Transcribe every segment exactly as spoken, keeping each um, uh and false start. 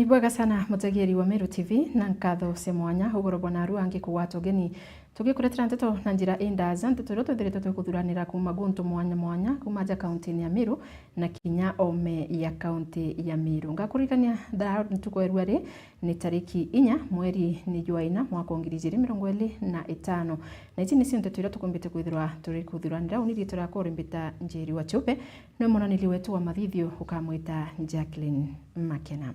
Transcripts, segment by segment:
Bwega sana, mutegeri wa Meru T V, na nkatho cia mwanya ugoro bwa narua angikugwata ugeni. Tugikuretera nteto na njira indaaja, nteto iria twithiritwe twikuthuranira kuuma guntu mwanya mwanya, kuuma aja kaunti-ini ya Meru, na kinya ome ya kaunti ya Meru. Ngakuririkania thaa ntuku ya rua ri, ni tariki inya, mweri ni jwa ina, mwaka wa ngiri ijiri mirongo iri na itano. Na iji nicio nteto iria tukumbite kwithirwa turi kuthuranira. Uni riitwa riakwa uri mbita Njeri wa Chupe, ni munaniri wetu wa mathithio ukamwita Jacqueline Makena.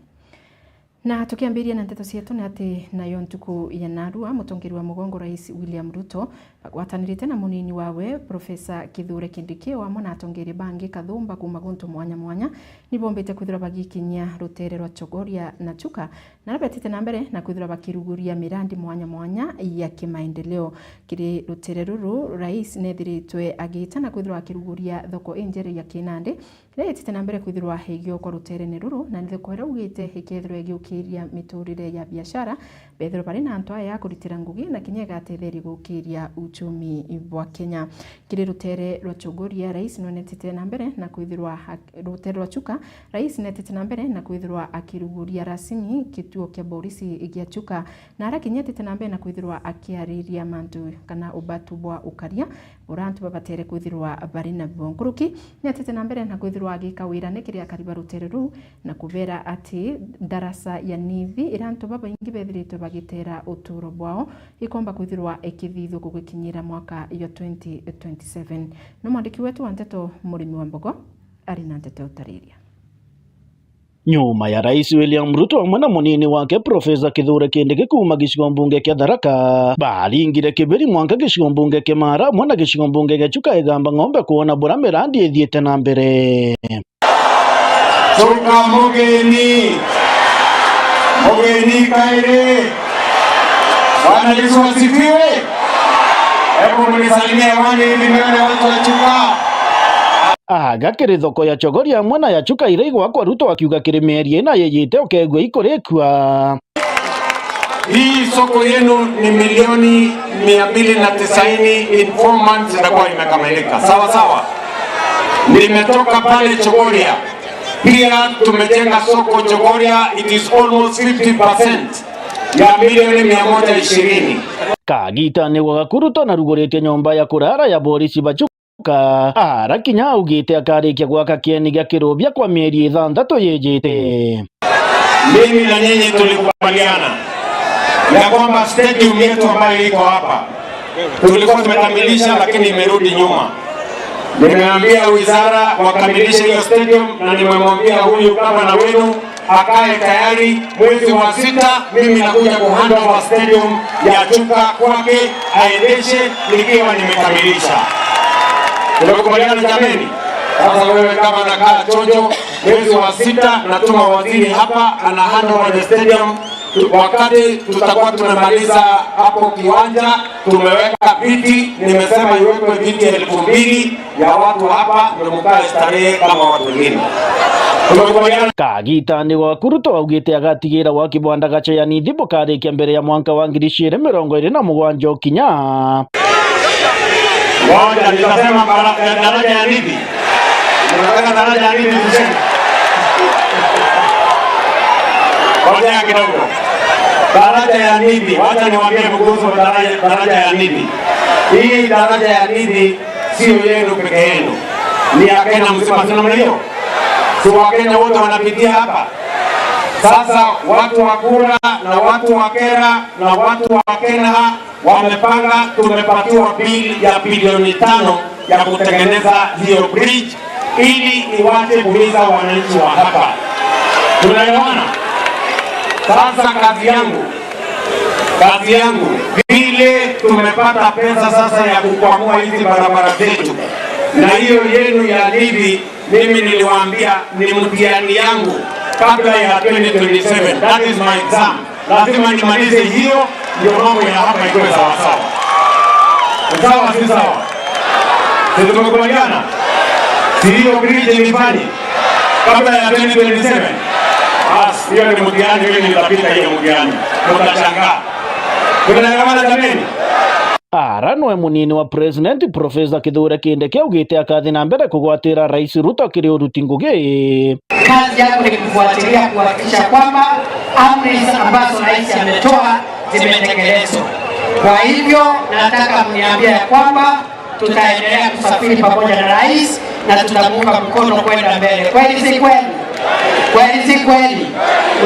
Na tukiambiria na nteto cietu, ni ati nayo ntuku ya narua, mutongeri wa mugongo Rais William Ruto, bagwatanirite na munini wawe Profesa Kithure Kindiki, o amwe na atongeria bangi kathumba kuuma guntu mwanya mwanya, ni bombite kwithirwa bagikinyia rutere rwa Chogoria na Chuka, na aria betite na mbere na kwithirwa bakiruguria mirandi mwanya mwanya ya kimaendeleo. Kiri rutere ruru, Rais nethiritwe agiita na kwithirwa akiruguria thoko injere ya Kinandi, iria itite na mbere kwithirwa igiokwa ruterene ruru, na ni thoko iria augite ikethirwa igiukiria miturire ya biashara, bethirwa bari na antu aya a kuritira ngugi, na kinya igatetheria gukiria uchumi bwa Kenya. Kiri rutere rwa Chogoria, Rais nonetite na mbere na kwithirwa ak-, rutere rwa Chuka, Rais netite na mbere na kwithirwa akiruguria rasmi kituo kia borisi gia Chuka, na ara kinya etite na mbere na kwithirwa akiariria mantu kana ubatu bwa ukaria, uria antu babatere kwithirwa bari nabuo. Nkuruki, ni atete na mbere na kwithirwa agika wirane kiri akari ba rutere ruu, na kubera ati ndaraca ya Nithi, iria antu babaingi bethiritwe bagitera uturo bwao, ikomba kwithirwa ikithithua kugikinyira mwaka ya twenty twenty-seven. No mwandiki wetu wa nteto, Murimi wa Mbogo, ari na nteto ya utariria. Nyuma ya Rais William Ruto amwe na munini wake Profesa Kithure Kindiki kuuma gicigo mbunge kia Tharaka, baringire Kibiri mwanka gicigo mbunge kia Maara amwe na gicigo mbunge gia Chuka Igamba Ng'ombe kwona buria mirandi ithiite na mbere. Chuka mugeni, mugeni kairi. Bwana Yesu asifiwe. Hebu mnisalimie hewani hivi nione watu wa Chuka. Aga kiri thoko ya Chogoria amwe na ya Chuka iria igwakwa Ruto akiuga kiri mieri ina yijite ukegua ikurikua. Hii soko yenu ni milioni mia mbili na tisaini, in four months itakuwa imekamilika. Sawa sawa. Nimetoka pale Chogoria. Pia tumejenga soko Chogoria, it is almost fifty percent ya milioni mia moja ishirini. Kagita ni gwa gaku Ruto naruguritie nyomba ya kurara ya borisi ba Chuka. Ka-, ara kinya augite akarikia gwaka kieni gia kirubia kwa mieri ithanthatu yijite. Mimi na nyinyi tulikubaliana ya kwamba stadium yetu ambayo iko hapa tulikuwa tumekamilisha, lakini imerudi nyuma. Nimeambia wizara wakamilishe hiyo stadium, na nimemwambia huyu gavana wenu akae tayari, mwezi wa sita mimi nakuja kuhand over stadium ya Chuka kwake aendeshe nikiwa nimekamilisha. Tumekubaliana jameni? Sasa wewe gavana, kaa chonjo, mwezi wa sita natuma waziri hapa, ana hand over the stadium. Tu-, wakati tutakuwa tumemaliza hapo kiwanja, tumeweka viti, nimesema iwekwe viti elfu mbili ya watu hapa, ndio mkae starehe kama watu wengine. Tumekubaliana. Kagita ni gwa Ruto augite agatigira waki bwa ndagaca ya Nithi bukarikia mbere ya mwanka wa ngiri igiri mirongo iri na mugwanja ukinya. Ngoja, nitasema bara-, eh, daraja ya Nithi. Unataka daraja ya Nithi tuseme? Ngoja kidogo. Daraja ya Nithi, wacha niwaambie kuhusu daraja, daraja ya Nithi. Hii daraja ya Nithi sio yenu peke yenu. Ni ya Kenya mzima, si namna hiyo? Si Wakenya wote wanapitia hapa? Sasa watu wa Kura na watu wa Kera na watu wa Kenha wamepanga, tumepatiwa bill ya bilioni tano ya kutengeneza hiyo bridge ili iwache kuumiza wananchi wa hapa. Tunaelewana? Sasa kazi yangu, kazi yangu, vile tumepata pesa sasa ya kukwamua hizi barabara zetu, na hiyo yenu ya Nithi, mimi niliwaambia ni mtihani yangu kabla ya twenty twenty-seven. That is my exam. Lazima nimalize hiyo, ndio mambo ya hapa ikuwe sawa sawa. Sawa, si sawa? Si tumekubaliana? Si hiyo bridge nifanye kabla ya twenty twenty-seven? Bas, hiyo ni mtihani, mimi nitapita hiyo mtihani. Mtashangaa. Tunaelewana jameni? Ara nwe munini wa President, Professor Kithure Kindiki augite akathi na mbere kugwatira Rais Ruto kiri uruti ngugi. Kazi yangu ni kufuatilia kuhakikisha kwamba amri ambazo rais ametoa zimetekelezwa. Kwa hivyo, nataka mniambie ya kwamba tutaendelea kusafiri pamoja na rais na tutamuunga mkono kwenda mbele. Kweli si kweli? Kweli si kweli?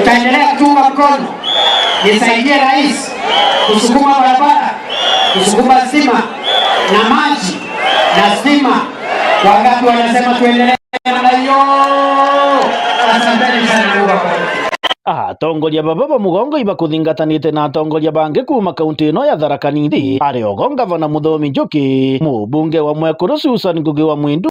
Utaendelea kutuunga mkono? Nisaidie rais kusukuma barabara, kusukuma stima na maji na stima. Wangapi wanasema tuendelee namna hiyo? Asanteni sana, Mungu awabariki. Atongoria baba ba mugongo ibakuthingatanite na atongoria bangi kuuma kaunti ino ya Tharaka Nithi, ari ogo ngavana Muthomi Njuki, mubunge wa Mwekuru Susan Ngugi wa Mwindu,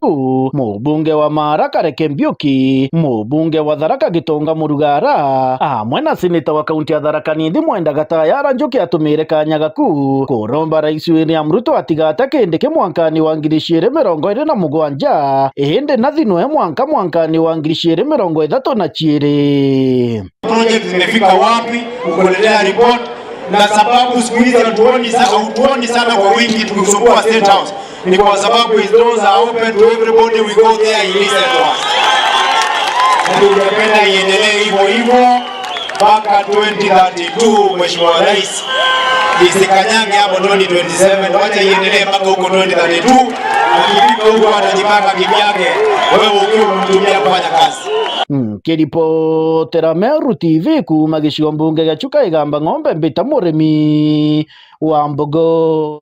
mubunge wa Maara Kareke Mbiuki, mubunge wa Tharaka Gitonga Murugara, amwe na seneta wa kaunti ya Tharaka Nithi Mwenda Gatayara. Njuki atumire kanya gaku kuromba Rais William Ruto atigate Kindiki mwankani wa ngiri ciiri mirongo iri na mugwanja, indi nathi nwe mwanka mwankani wa ngiri ciiri mirongo ithatu na ciiri. Project zimefika wapi? Ukuletea report. Na sababu siku hizi hatuoni sa-, hatuoni sana kwa wingi tukisumbua State House, ni kwa sababu his doors are open to everybody, we go there, he listen to us. Na tungependa iendelee hivyo hivyo mpaka twenty thirty-two, Mheshimiwa Rais. Isikanyange hapo twenty twenty-seven, wacha iendelee mpaka huko twenty thirty-two. Akifika huko atajipanga kivyake, wewe ukiwa unamtumia kufanya kazi. Nkiripotera Meru T V kuuma gicigo mbunge gia Chuka Igamba Ng'ombe, mbita Murimi wa Mbogo.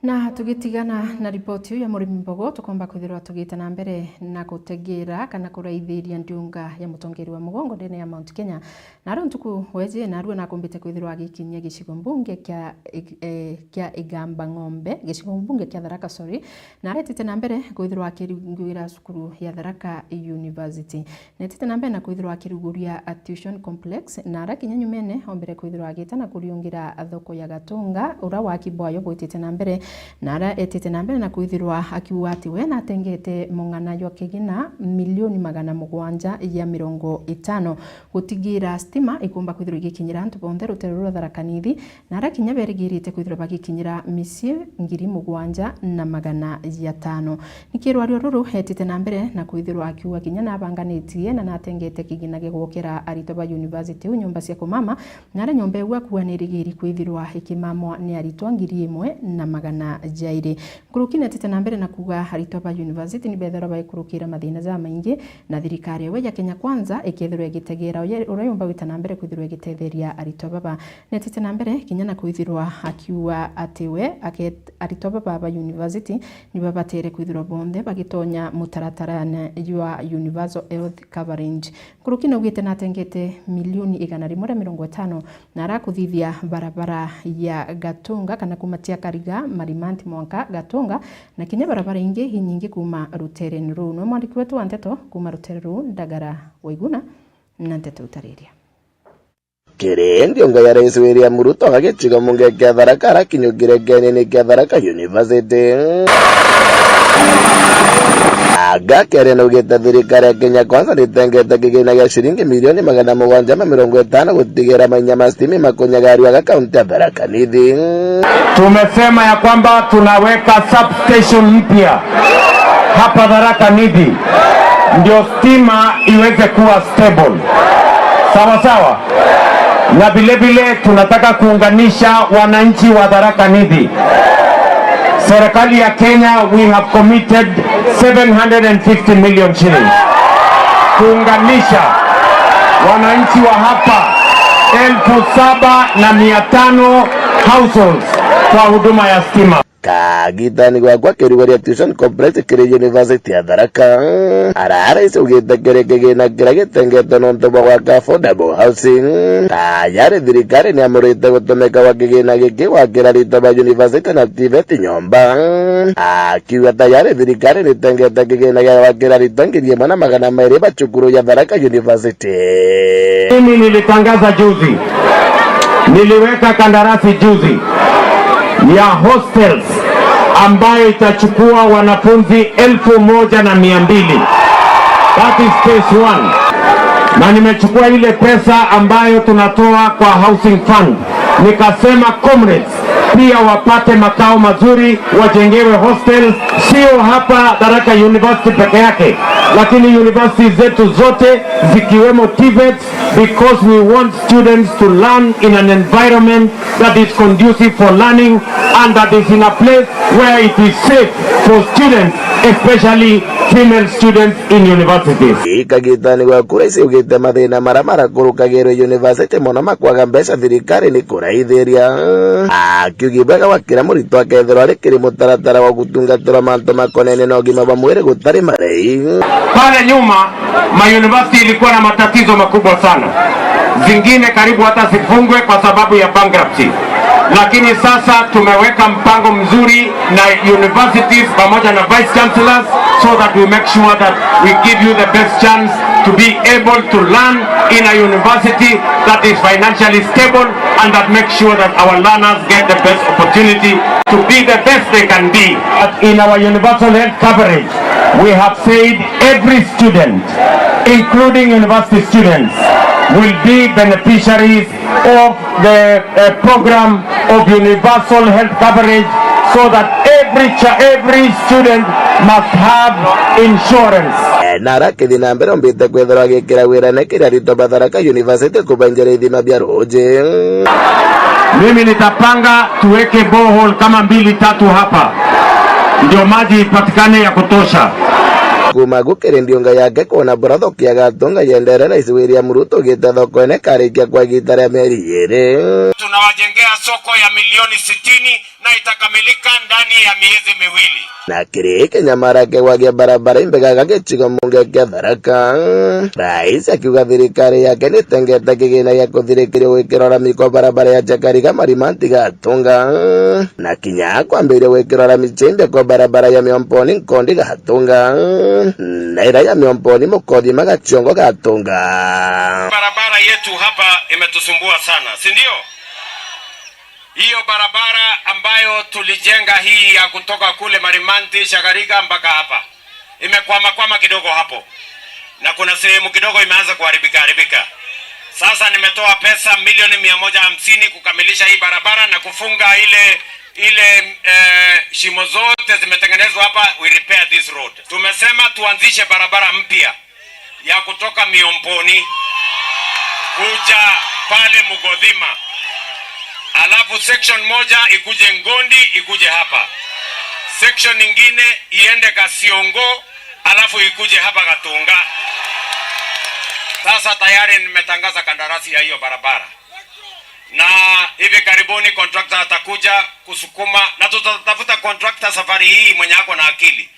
Na tugitigana na ripoti iu ya Murimi Mbogo, tukomba kwithirwa tugite na mbere na gutegera kana kuraithiria ndiunga ya mutongeri wa mugongo ndene ya Mount Kenya. Na ario ntuku weji, narua nakumbite kwithirwa agikinyia gicigo mbunge kia, eh, kia Igamba Ng'ombe, gicigo mbunge kia Tharaka, sorry, na aretite na mbere kwithirwa akiringuira cukuru ya Tharaka University. Netite na mbere na kwithirwa akiruguria a tuition complex, na ara kinya nyumene ombere kwithirwa agita na kuriungira thoko ya Gatunga, ura waki bwayo bwitite na mbere, na ara etite na mbere na kwithirwa akiuga ati we natengete mung'ana jwa kigina milioni magana mugwanja ya mirongo itano gutigira stima ikumba kwithirwa igikinyira antu bonthe rutere ruru rwa Tharaka Nithi, na ara kinya berigirite kwithirwa bagikinyira micii ngiri mugwanja na magana jatano. Nikirwa ario ruru etite na mbere na kwithirwa akiuga kinya nabanganitie na natengete kigina gia gwokera aritwa ba university iu nyomba cia kumama, na aria nyomba iu akuuga nirigiri kwithirwa ikimamwa ni aritwa ngiri imwe na magana jairi. Nkuruki netite na mbere na kuuga aritwa ba university ni bethirwa baikurukira mathina jamaingi, na thirikari ewe ya Kenya Kwanza ikethirwa igitegera uria yumba gwita na mbere kwithirwa igitetheria aritwa baba. Netite na mbere kinya na kwithirwa akiuga ati we aket-, aritwa baba ba university ni babatere kwithirwa bonthe bagitonya mutaratarane jwa universal health coverage. Nkuruki naugite natengete milioni igana rimwe ria mirongo itano na arakuthithia barabara ya Gatunga kana kuma cia Kariga Marimanti mwanka Gatunga, na kinya barabara ingi inyingi kuma ruterene ruu. Nwe mwandiki wetu wa nteto kuma rutere ruu Ndagara Waiguna na nteto utariria. Kiri ndiunga ya Rais William Ruto agicigo mbunge kia Tharaka arakinyukire kienini kia Tharaka University. Aga kere naugite thirikari ya Kenya Kwanza nitengete kigina gia ciringi milioni magana mugwanja ma mirongo itano gutigira mainya ma stima makunyaga aruaga kaunti ya Tharaka Nithi. Tumesema ya kwamba tunaweka substation mpya hapa Tharaka Nithi ndio stima iweze kuwa stable. Sawa sawa. Na vile vile tunataka kuunganisha wananchi wa Tharaka Nithi. Serikali ya Kenya, we have committed seven hundred and fifty million shillings kuunganisha wananchi wa hapa elfu saba na mia tano households kwa huduma ya stima. Kagitani gwakwa kirugo ria Tuition Complex kiri University ya Tharaka. Arara icugite kiri kigina kiria gitengete nontu bwa gwaka affordable housing. Tayari thirikari ni amurite gutumika gwa kigina giki gwakira aritwa ba university na TVET nyomba. Akiuga tayari thirikari ni itengete kigina gia gwakira aritwa ngiri imwe na magana mairi ba cukuru ya Tharaka University. Mimi nilitangaza juzi, niliweka kandarasi juzi ya hostels ambayo itachukua wanafunzi elfu moja na mia mbili. That is phase one. Na nimechukua ile pesa ambayo tunatoa kwa housing fund, Nikasema comrades pia wapate makao mazuri, wajengewe hostels, sio hapa Tharaka University peke yake, lakini universities zetu zote zikiwemo TVETs, because we want students to learn in an environment that is conducive for learning and that is in a place where it is safe for students, especially female students in universities. Ikagitani gwa kura ici ugite mathina mara marakurukagirwe university mono makwaga mbeca thirikari ni kuraithiria. Akiugi bwega wa kira muritwa akethirwa ari kiri mutaratara wa gutungatirwa mantu makonene na ugima bwa mwiri gutari marei. Pale nyuma, ma university ilikuwa na matatizo makubwa sana, zingine karibu hata zifungwe kwa sababu ya bankruptcy, lakini sasa tumeweka mpango mzuri na universities pamoja na vice chancellors, so that we make sure that we give you the best chance to be able to learn in a university that is financially stable and that makes sure that our learners get the best opportunity to be the best they can be. But in our universal health coverage, we have said every student, including university students, will be beneficiaries of the, uh, program of universal health coverage, so that every cha-, every student must have insurance. Eh, na arakithi na mbere ombite kwithirwa agikira wira na kiri aritwa ba Tharaka University kubenjera ithima bia ruuji. Mimi nitapanga tuweke borehole kama mbili tatu hapa, ndio maji ipatikane ya kutosha. Kuma gukiri ndiunga yake kwona burothokia gatunga yendere Rais William Ruto ugite thokone karikia kwa igita ria mieri iiri. Tunawajengea soko ya milioni sitini na itakamilika ndani ya miezi miwili. Na kiri kinyamara kegwagia barabara imbega ga gicigo munge kia Tharaka, Rais akiuga thirikari yake nitengete kigina gia kuthirikiria gwikira rami kwa barabara ya Chakariga Marimanti Gatunga, na kinya kwambiria gwikira rami chimbia kwa barabara ya Miomponi Nkondi Gatunga, na ira ya Miomponi Mukothima Gaciongo Gatunga. Barabara yetu hapa imetusumbua sana, si ndio? Hiyo barabara ambayo tulijenga hii ya kutoka kule Marimanti, Chakariga mpaka hapa, imekwama kwama kidogo hapo, na kuna sehemu kidogo imeanza kuharibika haribika. Sasa nimetoa pesa milioni mia moja hamsini kukamilisha hii barabara na kufunga ile, ile, eh, shimo zote zimetengenezwa hapa, we repair this road. Tumesema tuanzishe barabara mpya ya kutoka Miomponi kuja pale Mugothima, alafu section moja ikuje Ngondi, ikuje hapa, section nyingine iende Gaciongo, alafu ikuje hapa Gatunga. Sasa tayari nimetangaza kandarasi ya hiyo barabara, na hivi karibuni contractor atakuja kusukuma, na tutatafuta contractor safari hii mwenye ako na akili.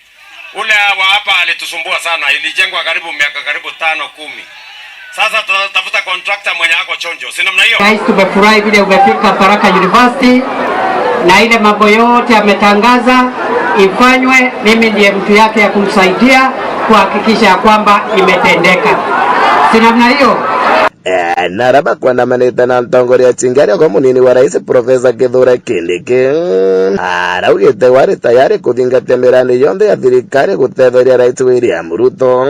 Ule wa hapa alitusumbua sana, ilijengwa karibu miaka karibu tano, kumi. Sasa tutatafuta contractor mwenye ako chonjo, si namna hiyo? Rais, tumefurahi vile umefika Tharaka University na ile mambo yote ametangaza ifanywe. Mimi ndiye mtu yake ya kumsaidia kuhakikisha ya kwamba imetendeka, si namna hiyo? Eh, na aria bakwanamanite na ntongoria cingi aria kwa munini wa rais Profesa Kithure Kindiki araugite we ari tayari kuthingatia mirandi yonthe ya thirikari gutetheria Rais William Ruto,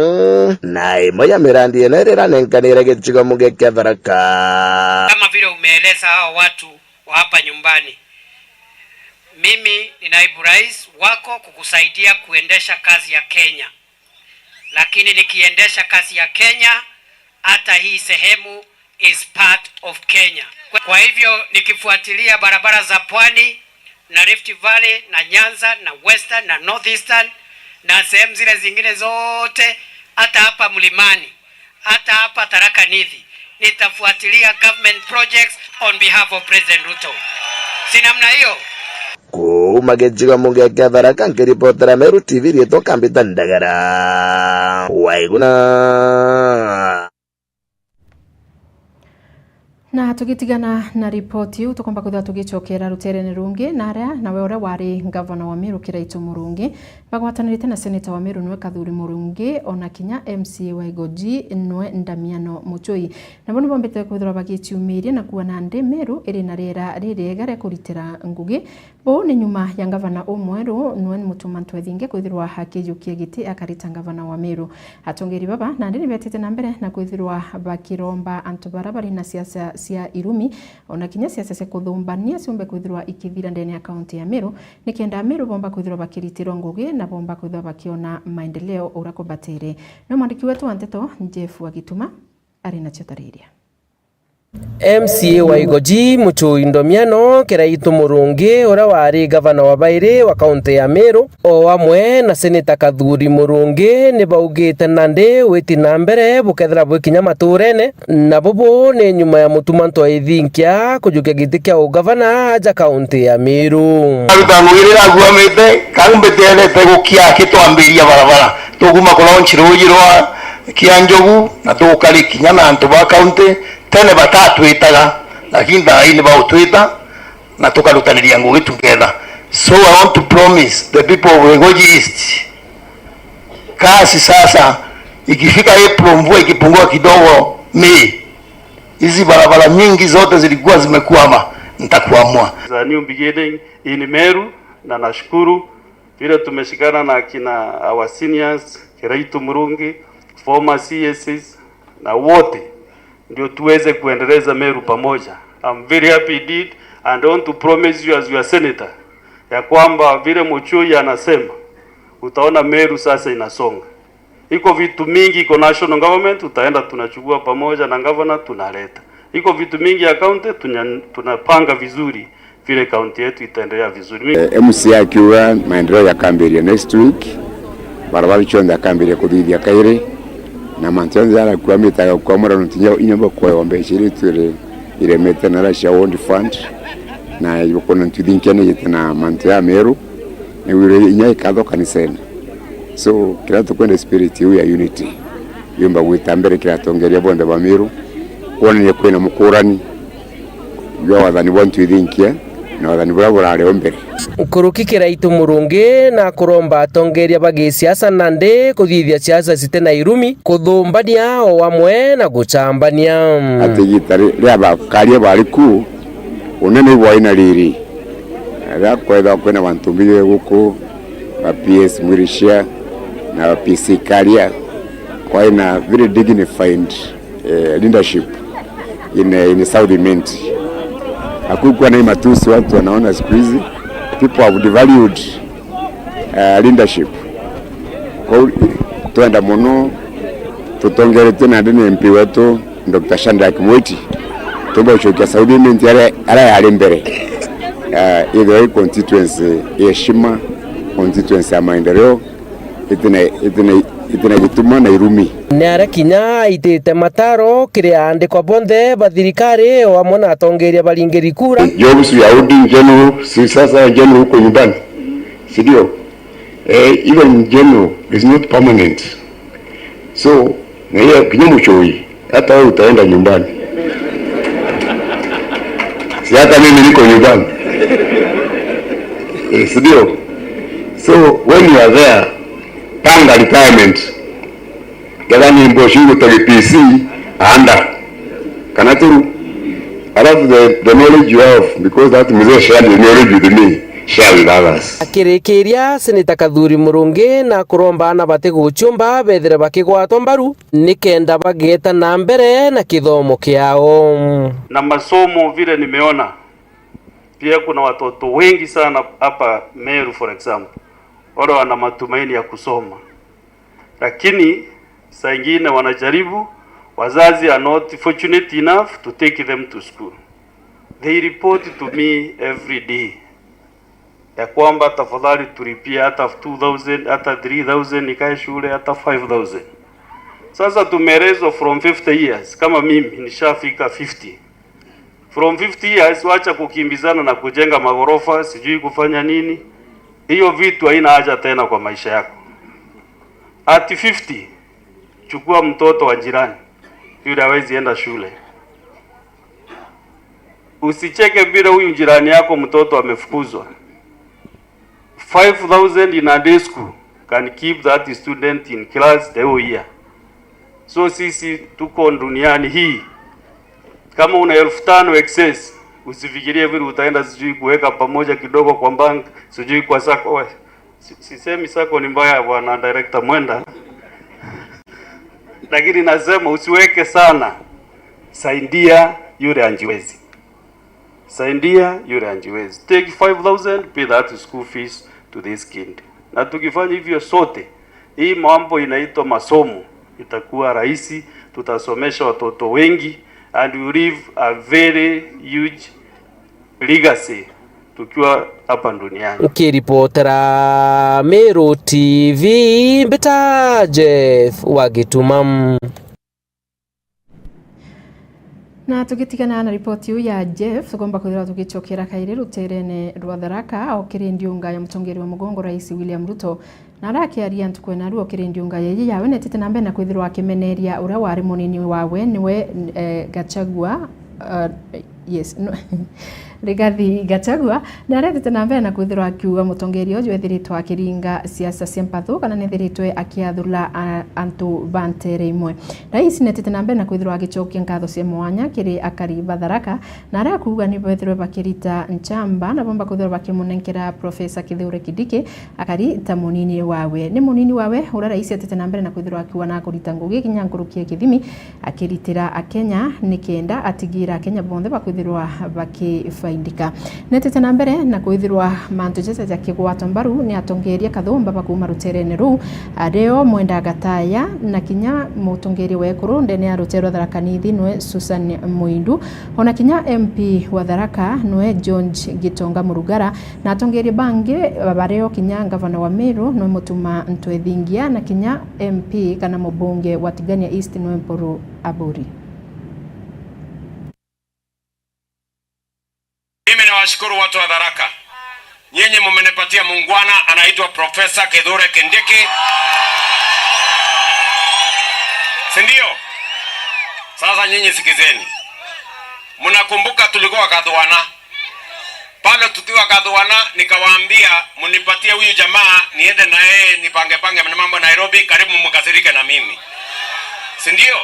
na imwe ya mirandi ino iria iranenkanire gicigo munge kia Tharaka. Kama vile umeeleza hawa watu wa hapa nyumbani, mimi ni naibu rais wako kukusaidia kuendesha kazi ya Kenya. Lakini nikiendesha kazi ya Kenya, hata hii sehemu is part of Kenya. Kwa hivyo nikifuatilia barabara za pwani na Rift Valley na Nyanza na Western na North Eastern na sehemu zile zingine zote, hata hapa mlimani, hata hapa Tharaka Nithi, nitafuatilia government projects on behalf of President Ruto. Si namna hiyo? Kuuma gicigo munge kia Tharaka, nkiripotera Meru T V, riitwa Kambita Ndagara. Waiguna. Na tugitigana na ripoti iu, tukomba kwithirwa tugicokera ruterene rungi, na aria nawe uria wari ngavana wa Meru Kiraitu Murungi bagwatanirite na seneta wa Meru niwe Kathuri Murungi, ona kinya M C A wa Igoji niwe Ndamiano Muchui. Nabo nibombite kwithirwa bagiciumiria na kuona ndi Meru iri na riera ririega ria kuritira ngugi. Buu ni nyuma ya ngavana umweru Noel Mutuma Ntwethinge kwithirwa akijukia giti akarita ngavana wa Meru. Atongeri baba nandi nibetite na mbere na kwithirwa bakiromba antu bara bari na siasa cia irumi, ona kinya siasa cia kuthumbania ciumbe kwithirwa ikithira ndene ya kaunti ya Meru, nikenda Ameru bomba kwithirwa bakiritirwa ngugi na bomba kwithirwa bakiona maendeleo uria kubatire. No mwandiki wetu wa nteto Jeff Wagituma ari nacio tariria. M C A wa Igoji, Muchui Ndomiano Kiraitu Murungi, uria wari gavana wa bairi wa kaunti ya Meru, o amwe na Seneta Kathuri Murungi, ni baugite nandi witi na mbere bukethira bwi kinya maturene, na bubu ni nyuma ya Mutuma M'Ethingia kujukia giti kia ugavana aja kaunti ya Meru. Aruta ngugi riria aguamite, kau mbiterete gukia akitwambiria barabara. Tuguma ku launch ruuji rwa Kianjogu, na tukari kinya na antu ba kaunti, tene batatwitaga, lakini thaa ii ni bautwita, na tukarutaniria ngugi together. So I want to promise the people of Igoji East, kasi sasa, ikifika April, mvua ikipungua kidogo, May, hizi barabara nyingi zote zilikuwa zimekwama, nitakuamua. It's a new beginning in Meru, na nashukuru vile tumeshikana na akina our seniors, Kiraitu Murungi, former C S Cs, na wote, ndio tuweze kuendeleza Meru pamoja. I'm very happy indeed, and I want to promise you as your senator ya kwamba vile Muchui anasema, utaona Meru sasa inasonga. Iko vitu mingi iko national government, utaenda tunachukua pamoja na governor tunaleta. Iko vitu mingi ya county tunya-, tunapanga vizuri vile county yetu itaendelea vizuri. Mi- Eh, M C A akiuga maendeleo yakambiria next week, barabara cionthe akambiria kuthithia kairi, na mantu jonthe jarakuamite agakuamura nontu inya, inya bakwewa mbeca iria itwire iremete na iria cia World Fund, na ibukona ntu ithinkia nijite na mantu ya Meru, nigwire inya ikatho kanisene. So, kiria tukwenda spirit iu ya unity yumba gwita mbere kiri atongeria bonthe ba Meru, kwonania kwina mukurani jwa wathani bwa ntu ithinkia na wathani buria burari o mbere. Nkuruki Kiraitu Murungi na kuromba atongeria ba gisiasa nandi kuthithia siasa cite na irumi, kuthumbania o amwe na guchambania. Ati igita ri-, ria bakaria bari ku, unene ibwai na riri. Riria kwethagwa kwina bantu mbijwe guku, ba P S Mwirisha na ba P C Karia, kwai na very dignified, eh, leadership in, in South Imenti. Hakukuwa na hii matusi watu wanaona siku hizi, people have devalued, eh, leadership. Kwa hiyo, twenda mono, tutongeretwe na ndini M P wetu, Doctor Shadrack Mwiti, tumba gucokia South Imenti aria, aria yari mbere. Eh, ithwe i constituency ya heshima, constituency ya maendeleo, itina, itina, itina gituma na irumi. Ni aria kinya aitite mataro kiri aandikwa bonthe ba thirikari o amwe na atongeria baringiri kura. Jobs ya holding general, si sasa general huko nyumbani, si ndio? Eh, even general is not permanent. So, na hiyo kinyume choi, hata wewe utaenda nyumbani. Si hata mimi niko nyumbani. Eh, si ndio? So, when you are there, panga retirement. Kethira ni mboci ugutogi P C, anda. Kana turu. Alafu the, the knowledge you have, because that mzee shared the knowledge with me, share with others. Akirikiria, Seneta Kathuri Murungi na kuromba ana bati guchumba bethire bakigwatwa mbaru nikenda bageta na mbere na kithomo kiao. Na masomo vile nimeona, pia kuna watoto wengi sana hapa Meru, for example, wale wana matumaini ya kusoma. Lakini saa ingine wanajaribu, wazazi are not fortunate enough to take them to school. They report to me every day ya kwamba, "Tafadhali tulipie hata two thousand, hata three thousand nikae shule, hata five thousand." Sasa tumeelezwa from fifty years, kama mimi nishafika fifty. From fifty years, wacha kukimbizana na kujenga magorofa, sijui kufanya nini. Hiyo vitu haina haja tena kwa maisha yako. At fifty, chukua mtoto wa jirani, yule hawezi enda shule. Usicheke vile huyu jirani yako mtoto amefukuzwa. Five thousand in a day school can keep that student in class the whole year. So sisi tuko duniani hii. Kama una elfu tano excess, usifikirie vile utaenda sijui kuweka pamoja kidogo kwa bank, sijui kwa sacco. Si-, sisemi sacco ni mbaya, bwana director Mwenda. Lakini nasema usiweke sana. Saidia yule hajiwezi. Saidia yule hajiwezi. Take five thousand, pay that school fees to this kid. Na tukifanya hivyo sote, hii mambo inaitwa masomo itakuwa rahisi, tutasomesha watoto wengi and we leave a very huge legacy tukiwa hapa duniani. Nkiripotera Meru T V, mbita Jeff wa Gituma. Na tugitigana na ripoti iu ya Jeff, tugomba kwithirwa tugicokera kairi ruterene rwa Tharaka, o kiri ndiunga ya mutongeria wa mugongo, Rais William Ruto. Na arakiaria ntuku ya narua o kiri ndiunga yeyi yawe, netite na mbere na kwithirwa akimeneria uria wari munini wawe, niwe, eh, Gachagua, eh, yes, no, Rigathi Gachagua, na aretete na mbere na kwithirwa akiuga mutongeria uju ethiritwe akiringa siasa cia mpathu, kana nethiritwe akiathura a-, antu ba ntere imwe. Rais netete na mbere na kwithirwa agicokia nkatho cia mwanya kiri akari ba Tharaka, na aria akuuga ni bethirwe bakirita nchamba, na bomba kwithirwa bakimunenkera Professor Kithure Kindiki akari ta munini wawe. Ni munini wawe uria rais etete na mbere na kwithirwa akiuga na akurita ngugi kinya nkuruki ya kithimi, akiritira Akenya nikenda atigira Akenya bonthe bakwithirwa bakifaidika. Netete na mbere na kwithirwa mantu jaja jakigwatwa mbaru ni atongeria kathumba ba kuuma ruterene ruu, ario Mwenda Gataya na kinya mutongeria wa ekuru ndene ya rutere rwa Tharaka Nithi nwe Susan Muindu, ona kinya M P wa Tharaka nwe George Gitonga Murugara, na atongeria bangi bario kinya ngavana wa Meru nwe Mutuma Ntwethingia na kinya M P kana mubunge wa Tigania East nwe Mpuru Aburi. Mimi nawashukuru watu wa Tharaka. Nyinyi mumenipatia muungwana anaitwa Professor Kithure Kindiki. Si ndio? Sasa nyinyi sikizeni. Mnakumbuka tulikuwa Gathuana? Pale tukiwa Gathuana, nikawaambia, "Munipatie huyu jamaa niende na yeye nipange pange na mambo Nairobi, karibu mkasirike na mimi." Si ndio?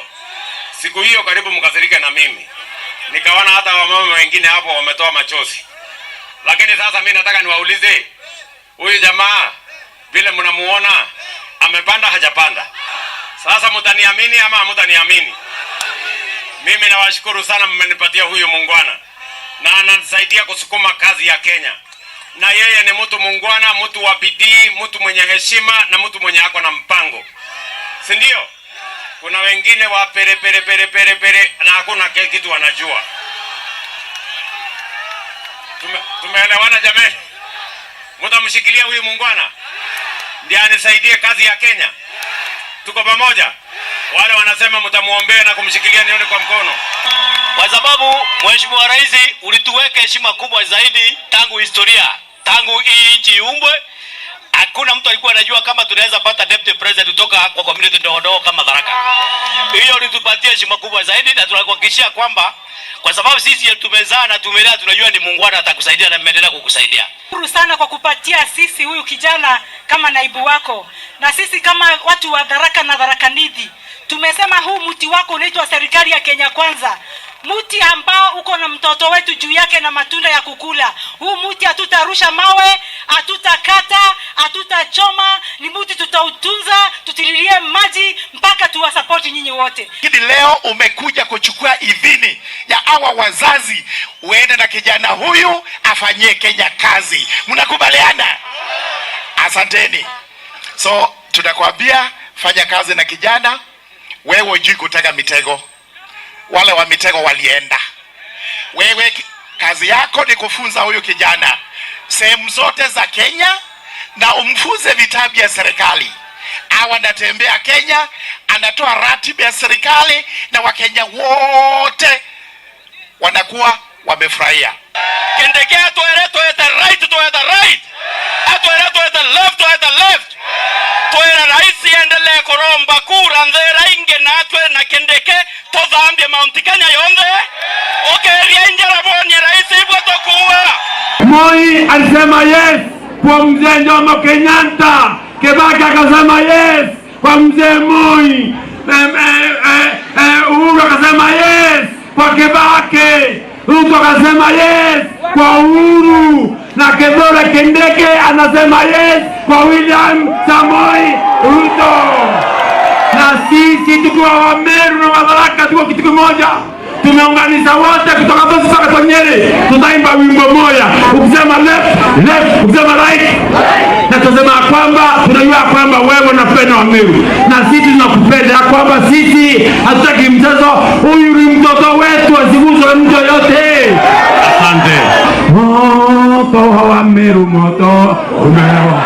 Siku hiyo karibu mkasirike na mimi. Nikaona hata wamama wengine hapo wametoa machozi. Lakini sasa mimi nataka niwaulize, huyu jamaa vile mnamuona, amepanda hajapanda? Sasa mtaniamini ama hamtaniamini? Mimi nawashukuru sana, mmenipatia huyu muungwana na ananisaidia kusukuma kazi ya Kenya. Na yeye ni mtu muungwana, mtu wa bidii, mtu mwenye heshima na mtu mwenye ako na mpango. Si ndio? Kuna wengine wa pere, pere, pere, pere, pere, na hakuna ke-, kitu wanajua. Tume-, tumeelewana jameni? Mtamshikilia huyu muungwana? Ndiye anisaidie kazi ya Kenya? Tuko pamoja? Wale wanasema mtamuombea na kumshikilia nione kwa mkono. Kwa sababu, Mheshimiwa Rais, ulituweka heshima kubwa zaidi tangu historia, tangu hii nchi iumbwe. Hakuna mtu alikuwa anajua kama tunaweza pata deputy president kutoka kwa community ndogo ndogo kama Tharaka. Hiyo ulitupatia heshima kubwa zaidi, na tunakuhakikishia kwamba kwa sababu sisi tumezaa na tumelea, tunajua ni muungwana atakusaidia na ameendelea kukusaidia. Shukuru sana kwa kupatia sisi huyu kijana kama naibu wako. Na sisi kama watu wa Tharaka na Tharaka Nithi, tumesema huu mti wako unaitwa serikali ya Kenya Kwanza. Mti ambao uko na mtoto wetu juu yake na matunda ya kukula. Huu mti hatutarusha mawe, hatutakata, hatutachoma. Ni mti tutautunza, tutililie maji mpaka tuwasapoti nyinyi wote. Lakini leo umekuja kuchukua idhini ya hawa wazazi, uende na kijana huyu afanyie Kenya kazi. Mnakubaliana? Asanteni. So, tunakwambia fanya kazi na kijana, wewe hujui kutega mitego. Wale wa mitego walienda. Wewe ki-, kazi yako ni kufunza huyu kijana sehemu zote za Kenya na umfunze vitabu ya serikali. Hawa anatembea Kenya, anatoa ratiba ya serikali na Wakenya wote wanakuwa wamefurahia. Kindiki atwire twite right, twite right. Atwire twite left, twite left. Twire rais endelee kuromba kura nthira ingi, natwe na Kindiki tuthambie Mount Kenya yonthe. Ukeria injara bonie rais ibwe tukuua. Moi alisema yes kwa mzee Jomo Kenyatta, Kibaki akasema yes kwa mzee Moi, em, eh, eh, eh, Uhuru akasema yes kwa Kibaki, Ruto akasema yes kwa Uhuru, na Kithure Kindiki anasema yes kwa William Samoei Ruto. Na sisi tukiwa Wameru na Watharaka tuko kitu kimoja, Tumeunganisha wote kutoka Busia mpaka Nyeri, tutaimba wimbo moja. Ukisema left, left, ukisema right. Na tunasema kwamba tunajua kwamba wewe unapenda Wameru. Na sisi tunakupenda, ya kwamba sisi hatutaki mchezo. Huyu ni mtoto wetu, asiguswe na mtu yoyote. Asante. Moto wa Meru, moto umewa.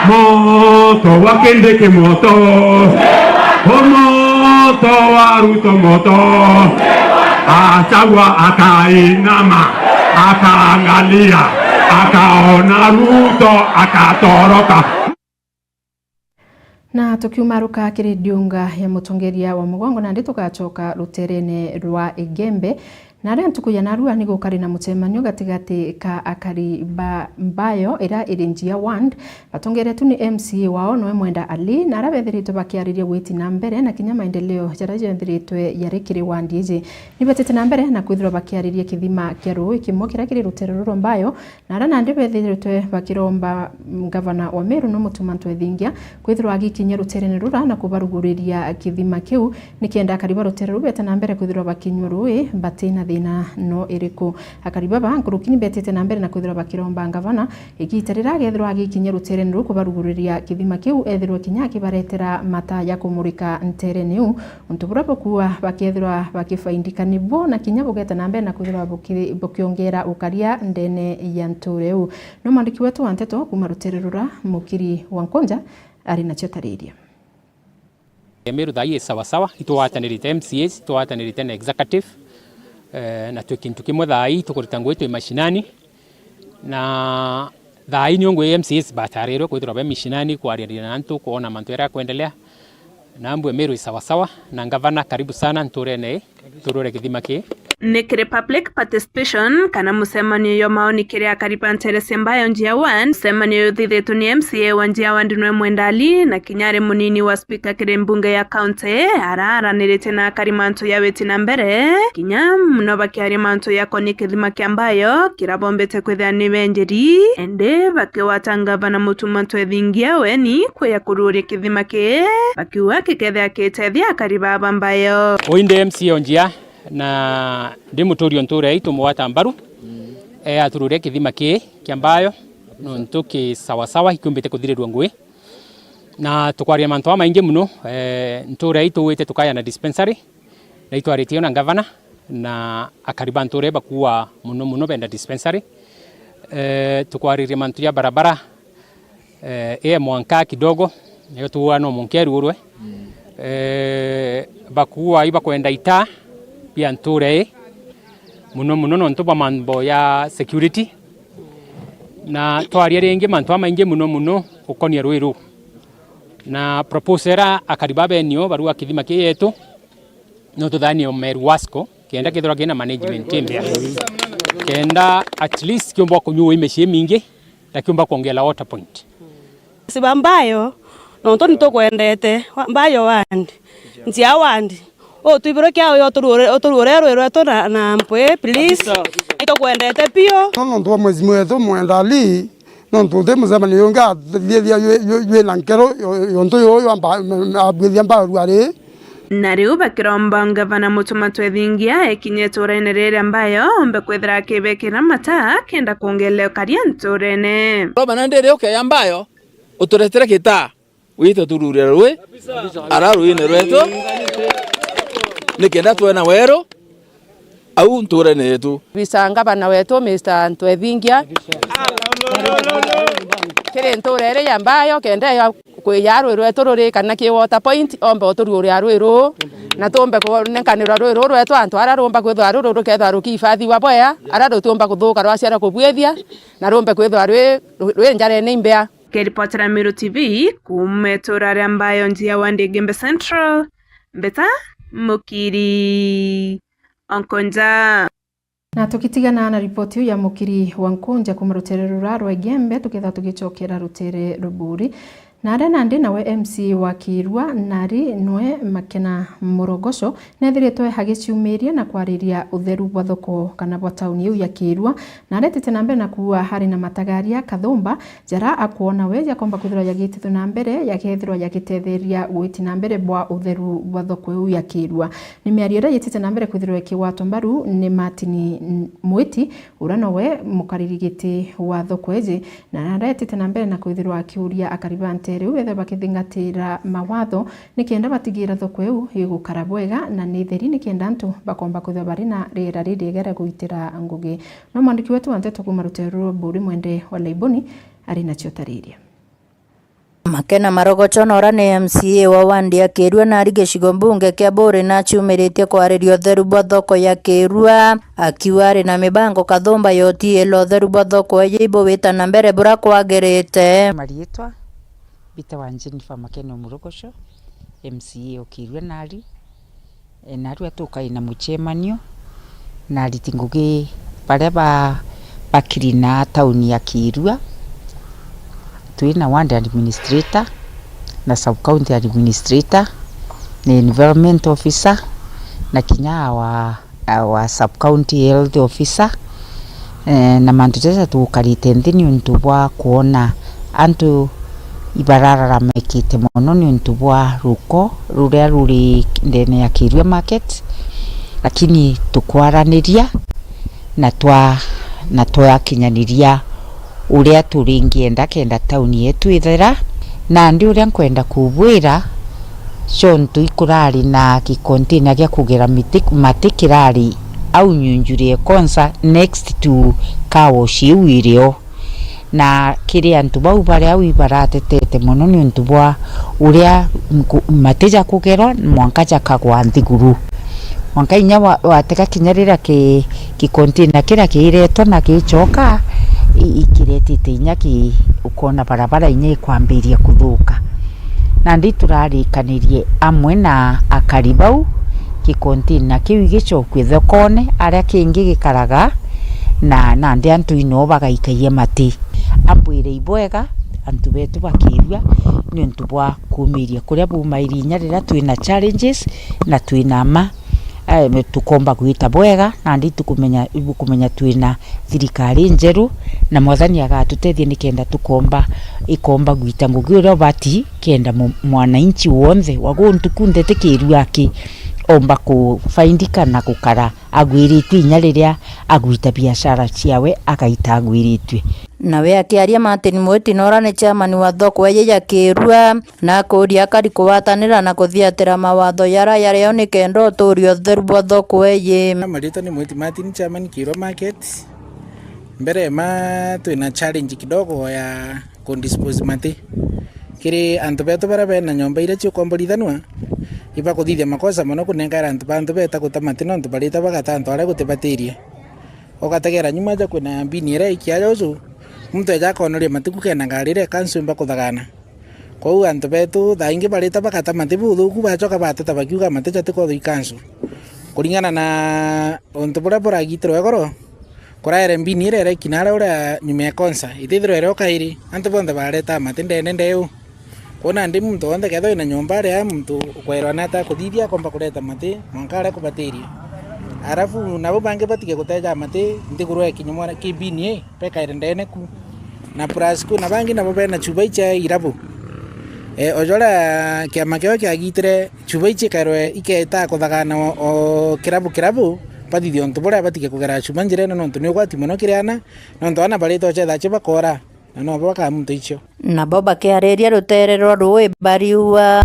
Moto wa Kindiki, moto. O moto wa Ruto, moto. Gachagua akainama, akaangalia, akaona Ruto, akatoroka. Na tukiumaruka kiri ndiunga ya mutongeria wa mugongo, nandi tugacoka ruterene rwa Igembe. Na aria ntuku ya narua ni gukari na mucemanio gatigati ka akari ba Mbayo iria iri Njia Ward, batongeretwe ni M C A wao noe Mwenda Ali, na aria bethiritwe bakiariria gwiti na mbere na kinya maendeleo jaria jethiritwe yari kiri ward iji. Ni betite na mbere na kwithirwa bakiariria kithima kia rui kimwe kiria kiri rutere ruru rwa Mbayo, na aria nandi bethiritwe bakiromba, mm, ngavana wa Meru no Mutuma M'Ethingia kwithirwa agikinyia ruterene rura na kubaruguriria kithima kiu, nikenda akari ba rutere ruu bete na mbere kwithirwa bakinyua rui batina thina no iriku. Akari baba nkuruki ni betite na mbere na kwithirwa bakiromba ngavana igita riria agethirwa agikinyia ruterene ruu kubaruguriria kithima kiu, ethirwe kinya akibaretera mata ya kumurika nterene iu. Untu buria bukuua bakethirwa bakifaindika nibuo, na kinya bugeta na mbere na kwithirwa buki-, bukiongera ukaria ndene ya ntuura iu. No mwandiki wetu wa nteto kuuma rutere rura, Mukiri wa Nkunja, ari nacio tariria. Meru thaa ii i sawa sawa, itugwatanirite M C As, itugwatanirite na executive, eh, na twi kintu kimwe thaa ii tukurita ngugi twi mashinani. Na thaa ii nio ngui M C As batarirwe kwithirwa be mishinani kwariaria na antu, kwona mantu jaria akwendelea. Na mbue Meru i sawa sawa, na ngavana, karibu sana nturene ii, turure kithima kii. Ni kiri public participation kana mucemanio jwa maoni kiri akari ba ntere cia Mbayo Njia Ward. Mucemanio uyu uthithitwe ni M C A wa Njia Ward nwe Mwenda Ali, na kinya ari munini wa speaker kiri mbunge ya county, araaraniritie na akari mantu ja witi na mbere, kinya muno bakiaria mantu jakonie kithima kia Mbayo, kira bombite kwithira ni benjeri, indi bakigwata ngavana Mutuma M'Ethingia weni kuja kururia kithima kii, bakiuga gikethira gitethia akari baa ba Mbayo. Uu indi M C A o Njia, na ndi muturi o ntuura ii, tumugwata mbaru, e, atururia kithima kii kia Mbayo, nontu ki sawa sawa, ikiumbite kuthirirua ngugi. Na tukwaria mantu jamaingi muno, eh, ntuura ii tugwite tukaja na dispensary, na itwaritie na ngavana, na akari ba ntuura ii bakuua muno muno benda dispensary. Eh, tukwaririe mantu ja barabara, eh, ii mwanka kidogo, niyo tuuga no mwanka irugurwe. Eh, bakuua ibakwenda itaa bia ntuura ii, muno muno nontu bwa mambo ya security. Na twaria ringi mantu jamaingi muno muno gukonia rui ruu. Na proposal iria akari ba benio baruga kithima kii yetu, no tuthanie o Meru Wasco, kenda kethirwa kina management imbea. Kenda at least kiumba kunyua ii micii imingi, na kiumba kwongela water point. Siba Mbayo, nontu nitukwendete, wa-, Mbayo ward, Njia ward, utwibirwe kia uyu uturuure, uturuure rui rwetu na, na mpwi, please. Kabisa. Itukwendete piu. No nontu bwa mwezi mwetu Mwenda Ali, nontu uti mucemanio ungi athithia jwi-, jwi-, jwina nkero yo-, yontu yuyu amba-, m-, m-, abwithia Mbayo ruari. Na riu bakiromba ngavana Mutuma M'Ethingia ekinye ituurene riri ria Mbayo, ombe kwithira akibekira mata kenda kwongerera ukaria ntuurene. Roma na ndiri ukeya Mbayo, uturetere gitaa. Wite tururia rui, ara ruine rwetu, nikenda twena weru, au ntuurene yetu. Bisa ngavana wetu, Mister M'Ethingia, kiri ntuura iri ya Mbayo, kenda ya kwiya rui rwetu ruri kana ki water point, ombe utururia rui ruu, na tumbe kunenkanirwa rui ruu rwetu antu ara rumba kwithwa ruru rukethwa rukiifathiwa bwea, ara rutiumba kuthuka rwaciara kubwithia, na rumbe kwithwa rwi, rwi njarene imbea. Nkiripotera Meru T V kuuma ituura ria Mbayo Njia ward Igembe Central, Mbeta Mukiri o Nkunja. Na tugitigana na ripoti iu ya Mukiri wa Nkunja kuuma rutere rura rwa Igembe, tukethira tugicokera rutere ruburi. Naria nandi nawe M C A wa Kiirua, Nari nwe Makena Morogoco, neethiritwe agiciumiria na kwariria utheru bwa thoko kana bwa tauni iu ya Kiirua, na aretite na mbere na kuuga hari na matagaria kathumba jara akwona we jakomba kwithirwa jagitithwe na mbere, jakeethirwa jagitetheria gwiti na mbere bwa utheru bwa thoko iu ya Kiirua. Ni miario iria yitite na mbere kwithirwa ikigwatwa mbaru ni Martin Mwiti, uria nowe mukariri giti wa thoko iji, na aretite na mbere na kwithirwa akiuria akari ba nteere iu beethirwe bakithingatira mawatho nikenda batigira thoko iu igukara bwega na ni theri, nikenda antu bakomba kwithirwa bari na riera ririega ria guitira ngugi. No mwandiki wetu wa nteto kuuma ruteere rwa Buuri Mwende wa Laiboni ari nacio tariria. Makena Marogocho nora ni M C A wa wandi ya Kiirua na ari gicigo mbunge kia Buuri na aciumiritie kwariria utheru bwa thoko ya Kiirua, akiuga ari na mibango kathumba ya utiila utheru bwa thoko iji ibugita na mbere buria kwagirite. Mariitwa mbitawa Jennifer Makena Murogocho, M C A o Kiirua nari. E, narua tukai na mucemanio na ariti ngugi baria ba, bakiri na tauni ya Kiirua. Twi na ward administrator na sub county administrator na environment officer na kinya our, our sub county health officer. Eh, na mantu jaja tukarite nthi niuntu bwa kwona antu ibarararamikite mono niuntu bwa ruko ruria ruri ndene ya Kiirua market, lakini tukwaraniria na twa, na twakinyaniria uria turingienda kenda tauni yetu ithera. Nandi uria nkwenda kubwira, ciontu ikurari na gikontina gia kugera miti, mati kirari au nyunjuri ekonsa next to car wash iu irio. Na kiri antu bau bari au ibaratetete mono niuntu bwa uria nku-, mati ja kugerwa mwanka jakagwa nthiguru. Mwanka inya wa, watega kinya riria ki, gikontina kiria kiiretwa na gicoka, i, ikiretite inya ki, ukona barabara inya ikwambiria kuthuka. Nandi turarikanirie amwe na akari bau, gikontina kiu igicokue thokone aria kingi gikaraga, na nandi antu inoo bagaikagia mati. Ambwire ibwega antu betu ba Kiirua niuntu bwa kumiria kuria bumairi inya riria twina challenges na twina ma, eh, tukomba gwita bwega, nandi tukumenya, ibukumenya twina thirikari njeru, na Mwathani agatutethia nikenda tukomba, ikomba gwita ngugi uria ubati, kenda mu-, mwananchi wonthe wa guntu kunthe ti Kiirua aki omba kufaindika na gukara agwiritue inya riria agwita biashara ciawe agaita agwiritue. Nawe akiaria, Martin Mwiti nora ni chairman wa thoko iji ya Kiirua, na akuria akari kugwatanira na kuthiatira mawatho jaria jario nikenda utuuria utheru bwa thoko iji. Maritwa ni Mwiti Martin, chairman Kiirua Market. Mbere ma twina challenge kidogo ya ku dispose mati. Kiri antu betu baria bena nyomba iria ciukomborithanua, ibakuthithia makosa mono kunenkaira antu ba antu beta guta mati nontu barita bagata antu aria gutibatirie. Ugategera nyuma ja kwina bini iria ikia juju, muntu eja akonoria mati ku kena ngari iria ikansu imba kuthagana. Kwou antu betu thaa ingi barita bagata mati buthuku, bacoka bateta bakiuga mati jatikotho ikansu. Kuringana na untu buria buragitirwe igoro, kuraere mbini iria ireki naria uria nyuma ya konsa, itithirwe irio kairi, antu bonthe bareta mati ndene ndeu. Kwou nandi muntu wonthe kethirwa ina nyomba aria muntu ukwerwa nata kuthithia akomba kureta mati mwanka aria kubatirie. Arafu nabo bangi batige guteja mati nthiguru ya kinyumwa ki mbini ii. Bekaire ndene ku. Na plus kwina bangi nabo bena chubai cia irabu. E, o joria kiama kiao kiagitire chubai cikairwe iketa kuthagana o, o kirabu kirabu, bathithie untu buria batige kugera chuba njirene nontu ni ugwati mono kiri ana, nontu ana barita ucetha acio bakora, na nobo bakamunta icio. Nabo bakiariria rutere rwa rui bariuga,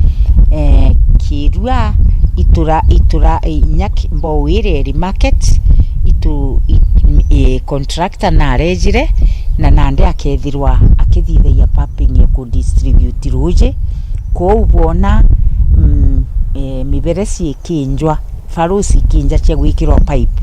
eh, Kiirua, itura, itura, eh, inya ki-, Mbowireri market, itu, i, eh, contractor narejire, na nandi akethirwa akithithagia pumping ya ku distribute ruji. Kwou bwona, mm, eh, miberethi ikinjwa, farusi ikinja cia gwikirwa pipe.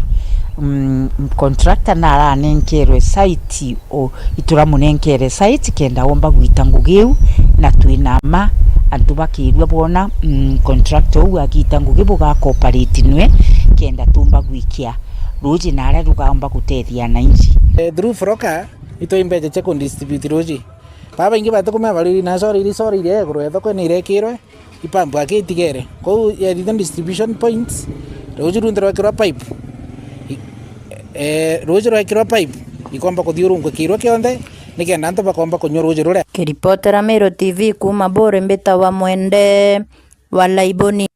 Mm, contractor naranenkerwe site o, ituramunenkere site kenda omba gwita ngugi iu, na twina ma antu ba Kiirua bwona, mm, contractor uu agita ngugi buga cooperate nwe kenda tumba gwikia ruji naria rugaomba gutethia ananchi. Eh, through Froka, itwi mbeca cia ku distribute ruji. Babaingi batikumenya bariri na sora iria isora iria iguru ya thoko ni irekirwe ipampu aki itigere. Kou yethithia distribution points, ruuji runthe rwekirwa pipe. I-, eh, ruuji rwekirwa pipe, ikomba kuthiurungukirwa kionthe, nikenda antu bakomba kunywa ruuji ruria. Kiripotera Meru T V kuuma Buri, mbitawa Mwende wa Laiboni.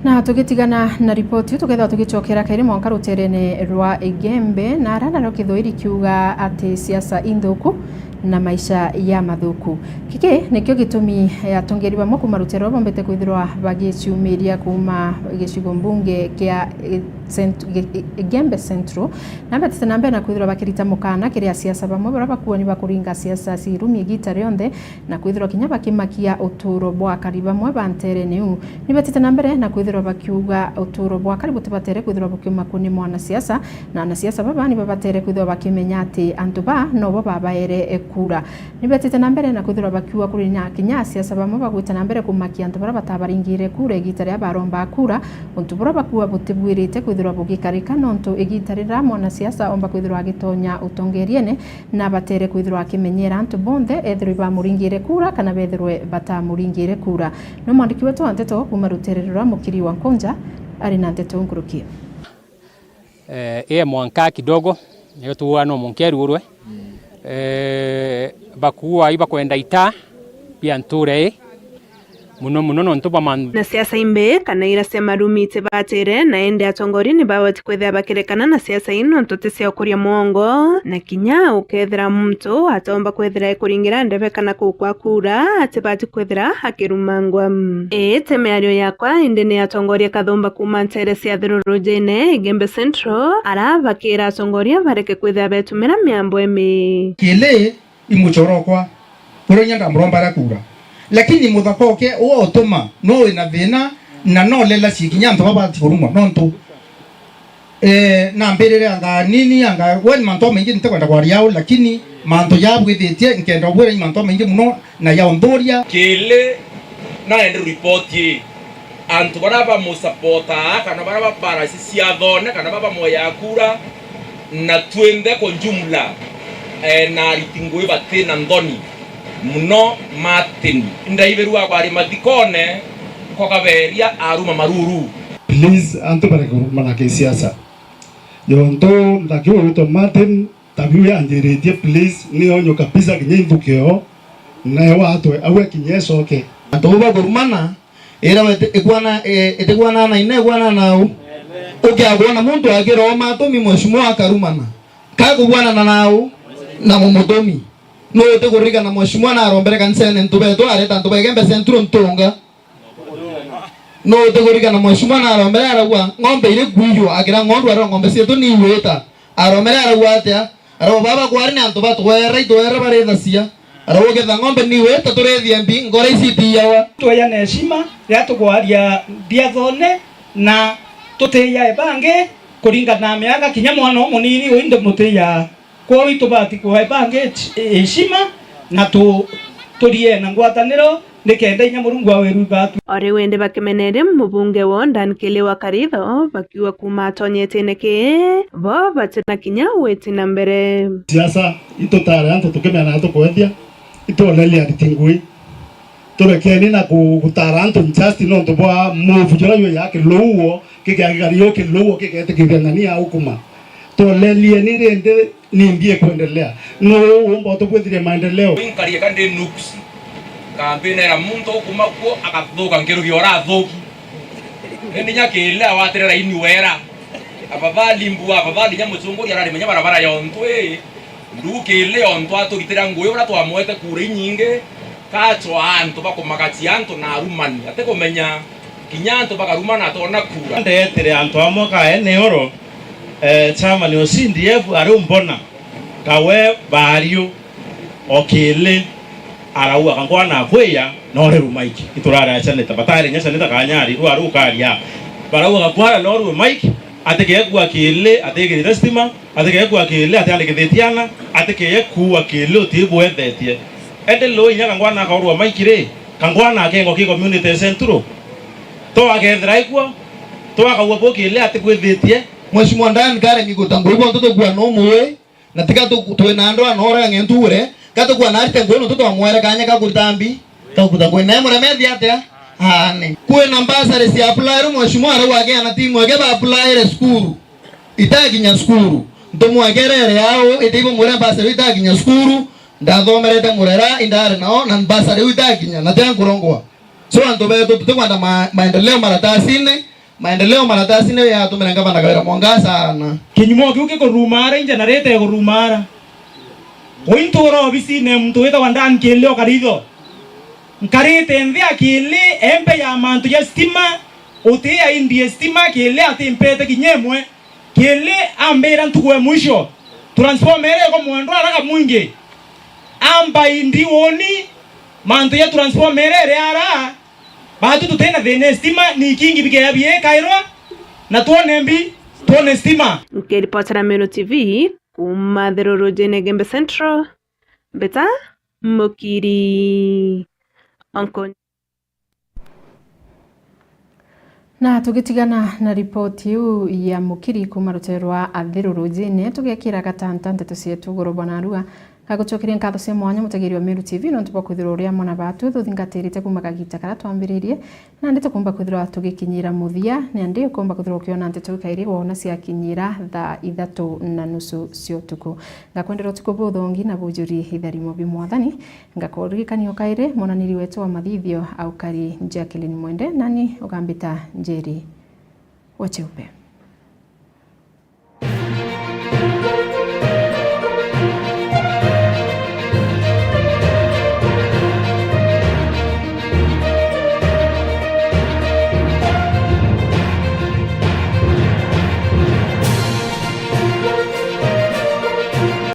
Na tugitigana na ripoti iu, tukethirwa tugicokera kairi mwanka ruterene rwa Igembe, na aria nario Kithuiri kiuga ati siasa inthuku na maisha ya mathuku. Giki nikio gitumi atongeri bamwe kuuma rutere ruu bombite kwithirwa bagiciumiria kuuma gicigo mbunge kia, eh, Cent-, Ge-, Igembe Central, na betite na mbere na kwithirwa bakirita mukana kiri asiasa bamwe baria bakuani bakuringa siasa cia irumi igita rionthe, na kwithirwa kinya bakimakia uturo bwa akari bamwe ba nterene iu. Ni betite na mbere na kwithirwa bakiuga uturo bwa akari butibatere kwithirwa bukiumakua ni mwanasiasa, na anasiasa baba ni babatere kwithirwa bakimenya ati antu baa nobo babaere kura. Ni betite na mbere na kwithirwa bakiuga kuri na kinya asiasa bamwe bagwite na mbere kumakia antu baria batabaringire kura igita riria baromba kura, untu buria bakuuga butibwirite kwithirwa bugikarika, nontu igita riria mwanasiasa omba kwithirwa agitonya utongeriene, na batere kwithirwa akimenyera antu bonthe, ethirwa ibamuringire kura kana bethirwe batamuringire kura. No mwandiki wetu wa nteto kuuma rutere rura Mukiri wa Nkunja ari na nteto nkuruki. Eh, ii mwanka kidogo, niyo tuuga no mwanka erugurwe. Eh, bakuua ibakwenda itaa bia ntuura ii. Muno muno nontu bwa man- Na siasa imbi kana ira cia marumi itibatire, na indi atongoria ni babati kwithira bakirekana na siasa ii nontu ti cia ukuria mwongo, na kinya ukethira muntu atomba kwithira ekuringira ndebe kana kukwa kura, atibati kwithira akirumangwa. Ii ti miario yakwa, indi ni atongoria kathumba kuuma ntere cia Thirurujine, Igembe Central, ara bakira atongoria bareke kwithira betumira miambo imi. Kili i muchorokwa, uria inya ndamurombaira kura. Lakini muthaka uke uwe utuma, no wina thina, na no lela cikinya antu babati kurumwa. Nontu, eh, nambirire anga nini, anga, we ni mantu jamaingi ntikwenda kwaria au, lakini mantu jabwithitie, nkenda ubwira ni mantu jamaingi muno, na ya unthuria. Kili, naende ripoti ii. Antu baria bamusapotaa kana baria baparasi ciathone kana baria bamweyaa kura, na twinthe kwa jumla, eh, na ariti ngui batina nthoni muno Martin. Ndaibirua kwari mathikone kwa Kaberia aruma maruru. Please, antu bareke kurumana kisiasa. Yontu ndaki witwa Martin, tabiu yanjiritie, please, ni onyo kabisa kinya inthuki yo, nayo atwe, au ekinye ecoke. Antu bau bakurumana, Ira we iti-, ikwana-, e-, itikwanana na ina, ikwanana na u. Ukiakwona muntu akiroma atumi mheshimiwa akarumana. Kakubwanana na u na mumutumi. Nu utikuririkana mheshimiwa narombere kanisene ntu betu areta antu ba Igembe Central ntunga? Nu utikuririkana mheshimiwa narombere arauga ng'ombe iri kuiywa, akira ng'ondu arauga ng'ombe cietu ni iwita? Aromere arauga atia? Arauga, "Baba, kwari ni antu batwera, itwera barithacia." Arauga, "Uketha ng'ombe ni wita turithie mbi, ngora ici itiiyawa." Tweyane heshima riria tukwaria biathone na tutiiyae bangi kuringana na miaka, kinya mwana umunini uindi mutiiyaa. Kwou itubati kuae bangi heshima na tu-, turie na ngwataniro. Nikenda inya Murungu awe ruga atu. O riu indi bakimeneria mubunge wo Dan Kili wa Karitho, bakiuga kuuma atonyetene kii, bo bati na kinya witi na mbere. Siasa, itutare antu tukimena tukwethia, ituoneria ariti ngui. Turekeni na ku-, gutara antu injustice nontu bwa move juria jwi ya Kilou, kikia gikari yo Kilou, kiketikithia ng'ania ukuma. Tuonelieni rindi Ni mbi ikuendelea. Nuu uumba utubwithirie maendeleo? Nkari eka ndi nuksi. Kambinera muntu ukuma kuo agathuka nkirugi urathuki. Indi nya Kili awatirira ini wera. Afadhali mbu, afadhali nya mucunguri ararimenya barabara yonthe ii. Ndugu Kili ontu aturitira ngui uria twamwete kura inyingi, kachwa antu bakumagacia antu na arumani. Atikumenya kinya antu bakarumana atona kura. Ndeetire antu amwe ka N R, eh, chairman o C D F ari umbona, kawe baariu, o Kili, arauga, "Kangwana akwiya, nore rumaiki." Iturari a Chanita, batari nya Chanita kanyari, rwa rukaria. Barauga, "Kangwana no rumaiki, atikekua Kili, atikirite stima, atikekua Kili, atiandikithitie ana, atikekua Kili, utibwethetie." Ende leo inya Kangwana akaurwa maiki ri, Kangwana akengwa ki community central? To akethira ikua, to akaua bo Kili atibwithitie, Mheshimiwa Dan karemi kuruta ngugi, bonthe tukua no muwi, na tiga tu-, twina andu ana ora ng'entu ure, ka tukua na arite ngugi, nontu twamwere kanya ka kuruta mbi, ka kuruta ngugi. Nae muremethia atia? Aane. Kwina mbasari cia apply, mheshimiwa arauga akeana timu eke ba apply cukuru. Itakinya cukuru. Ntumwekere ere au, ite ibo mwire mbasari itakinya cukuru, ndathomerete Murera, indari nao, na mbasari iu itakinya, na tia nkurongwa. So antu betu, tutikwenda ma-, maendeleo maratasine, maendeleo maratasine yatumire ngavana Kawira Mwangaza sana. Kinyumo kiu gikurumara, inja na rite igurumara. Ui ntura obisine muntu witagwa Dan Kili o Karitho. Nkarite nthi a Kili, empe ya mantu ja stima, uti aindie stima, Kili atimpete kinya imwe. Kili ambira ntuku ya mwisho, transformer iri kwa mwendwa araga mwingi. Amba indi woni, mantu ja transformer iri ara, batu tutina thina ya stima, ni ikingi bikea biikairwa, na twone mbi, twone stima. Nkiripotera Meru T V, kuuma Thirurujine Gembe Central, Mbita Mukiri. Onko. Na tugitigana na ripoti iu ya Mukiri kuuma rutere rwa Athirurujine, tugekira gatanta nteto cietu iguru bwa narua. Gagucokeria nkatho cia mwanya mutegeri wa Meru T V nontu bwa kwithirwa uri amwe na batu, tuthingatirite kuuma kagita karia twambiririe, nandi tukumba kwithirwa tugikinyira muthia, nandi ukumba kwithirwa ukiona nteto iu kairi wona ciakinyira thaa ithatu na nusu cia utuku. Ngakwendera utuku buthongi na bujuri itharimo bi Mwathani. Ngakuririkania o kairi, mwonaniri wetu wa mathithio aukari Jacqueline Mwende, nani ugambita Njeri wa Cheupe.